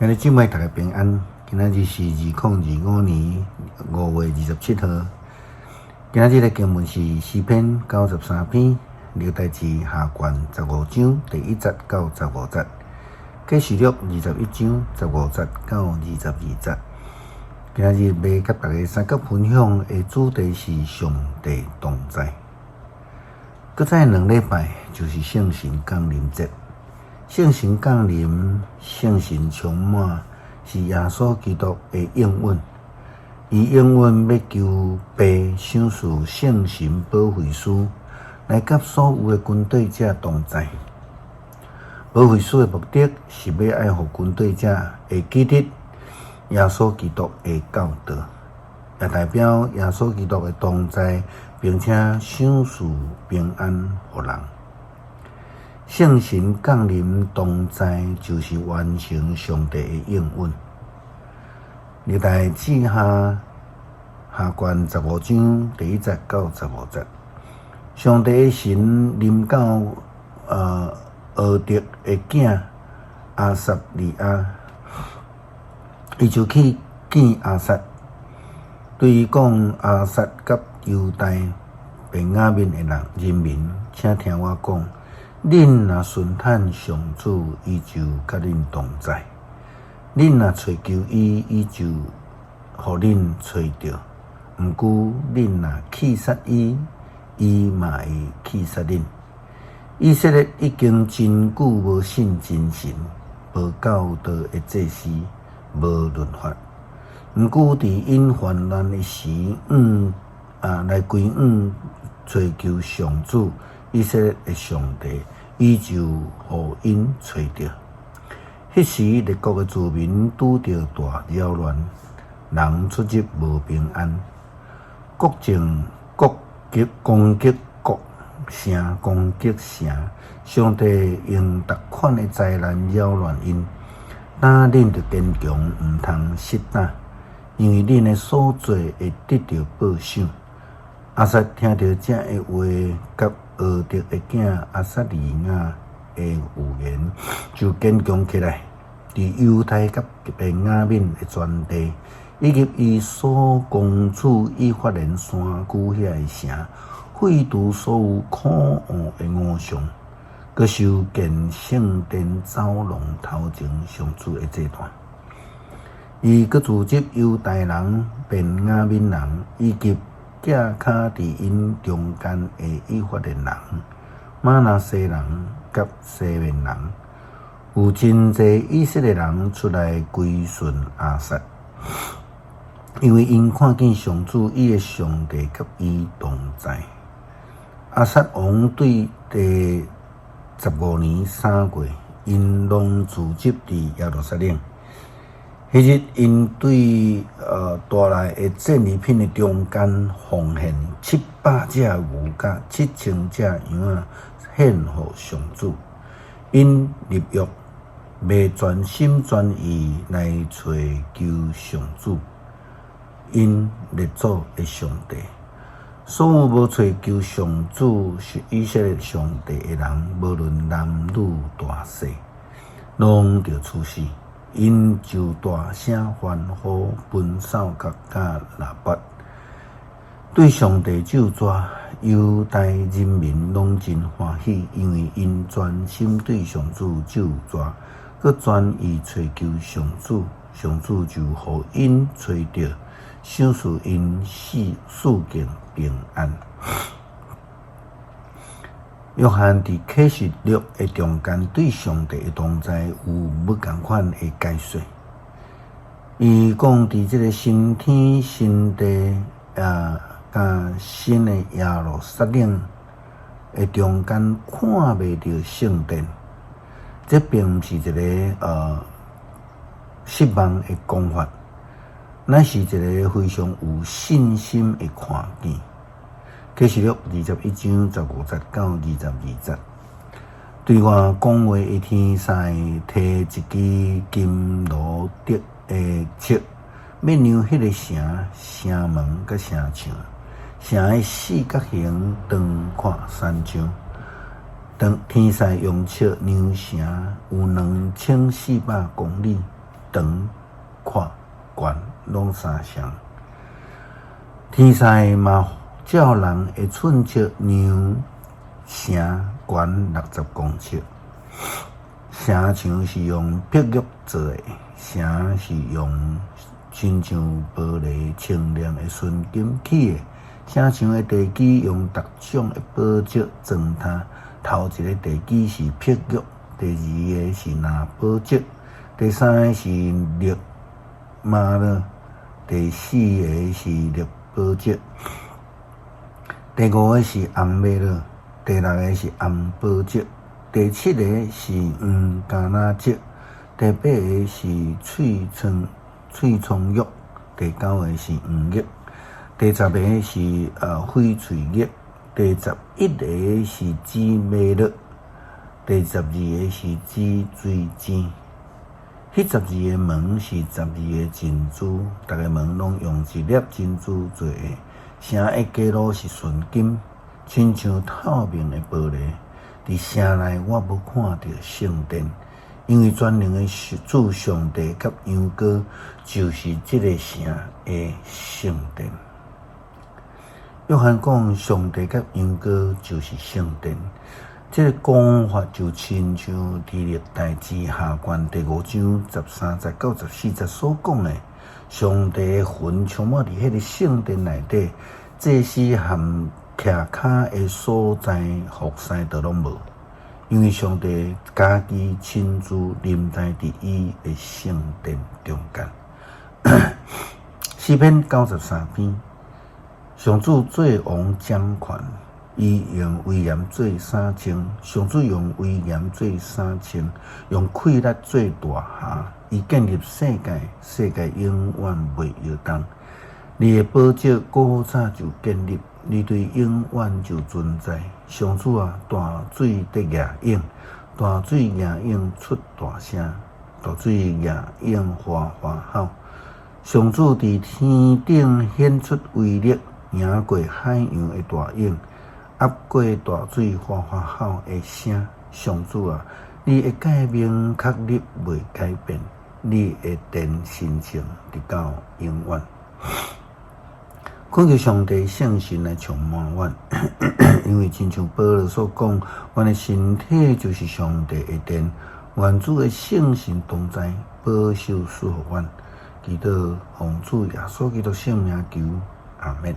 兄弟姊妹，大家平安。今仔日是2025年5月27號。今仔日的經文是詩篇93篇，歷代志下卷15章第1節到15節，啟示錄21章15節到22節。今仔日欲佮大家相佮分享的主題是上帝同在。閣再2禮拜就是聖神降臨節。聖神降臨，聖神充滿，是耶穌基督的應允。伊應允欲求父賞賜聖神保惠師來佮所有的軍隊者同在。保惠師的目的是欲愛予軍隊者會記得耶穌基督的教導，也代表耶穌基督的同在，並且賞賜平安予人。聖神降臨同在，就是完成上帝的應允。歷代志下下卷15章第1節到15節，上帝的神臨到俄德的囝亞撒利雅，伊就去見亞撒，對伊講：亞撒佮猶大、便雅憫的人人民，請聽我講。恁若順趁上主，伊就佮恁同在；恁若揣求伊，伊就予恁揣著。毋過恁若棄殺伊，伊嘛會棄殺恁。以色列已經真久無信真神，無教導的祭司，無律法。毋過佇𪜶患難的時，來歸向揣求上主。以色列的上帝，伊就予𪜶揣著。彼時列國的子民拄著大擾亂，人出入無平安，國政國擊攻擊國，城攻擊城。上帝用逐款的災難擾亂𪜶，但恁著堅強，毋通失膽，因為恁的所做會得著報賞。亞撒聽著這个話，佮俄德的囝亞撒利雅的預言，就堅強起來，佇猶大佮便雅憫的全地，以及伊所攻取以法蓮山區遐的城，廢除所有可惡的偶像，閣修建聖殿走廊頭前上主的祭壇。伊閣組織猶大人、便雅憫人以及寄跤佇𪜶中間的以法蓮人、瑪拿西人佮西緬人，有真濟以色列人出來歸順亞撒，因為𪜶看見上主伊的上帝佮伊同在。亞撒王對第15年3月，𪜶攏聚集佇耶路撒冷。彼日，𪜶對帶來的戰利品的中間奉獻700隻牛佮7000隻羊仔，獻予上主。𪜶立約，欲全心全意來揣求上主，𪜶列祖的上帝。所有無揣求上主是以色列上帝的人，無論男女大細，攏著處死。𪜶就大聲歡呼，奔掃角佮喇叭，對上帝咒詛，猶大人民攏真歡喜，因為𪜶專心對上主咒詛，閣專意揣求上主，上主就予𪜶揣著，賞賜𪜶四四境平安。約翰佇啟示錄的中間對上帝的同在有無仝款的解說。伊講佇這個新天新地啊，佮新的耶路撒冷的中間看袂著聖殿，這並毋是一个失望的講法，乃是一个非常有信心的看見。啟示錄21章15節到22節，對我講話的天使提一支金爐竹的尺，欲量彼个城、城門佮城牆。城的四角形長闊3丈。當天使用尺量城，有2400公里。長、闊、懸攏相像。天使嘛照人的寸尺量城懸60公尺。城牆是用碧玉做的，城是用親像玻璃清亮的純金砌的。城牆的地基用逐種的寶石裝坩，頭一个地基是碧玉，第二个是藍寶石，第三个是綠瑪瑙，第四个是綠寶石，第五个是紅瑪瑙，第六个是紅寶石，第七个是黃橄欖石，第八个是翠蔥玉，第九个是黃玉，第十个是翡翠玉，第11個是紫瑪瑙，第12個是紫水晶。彼十二个門是十二个珍珠，逐个門攏用一粒珍珠做的。城的街路是純金，親像透明的玻璃。佇城內我無看著聖殿，因為全能的主上帝佮羊羔就是這个城的聖殿。約翰講，上帝佮羊羔就是聖殿。這个講法就親像佇歷代志下卷第五章13節到14節所講的，上帝的魂充滿佇彼个聖殿內底，祭司和徛跤的所在服侍都攏無，因為上帝家己親自臨在佇伊的聖殿中間。詩篇93篇，上主做王掌權，伊用威嚴做衫穿，上主用威嚴做衫穿，用氣力做大箬。伊建立世界，世界永遠袂搖動。你的寶座古早就建立，你對永遠就存在。上主啊，大水得逆湧，大水逆湧出大聲，大水逆湧嘩嘩吼。上主佇天頂顯出威力，贏過海洋的大湧，壓過大水嘩嘩吼的聲。上主啊，你的誡命確立袂改變，你的殿神聖直到永遠。懇求上帝聖神來充滿阮，因為親像保羅所講，阮的身體就是上帝的殿，願主的聖神同在，保守賜福阮。祈禱奉主耶穌基督聖名求，阿們。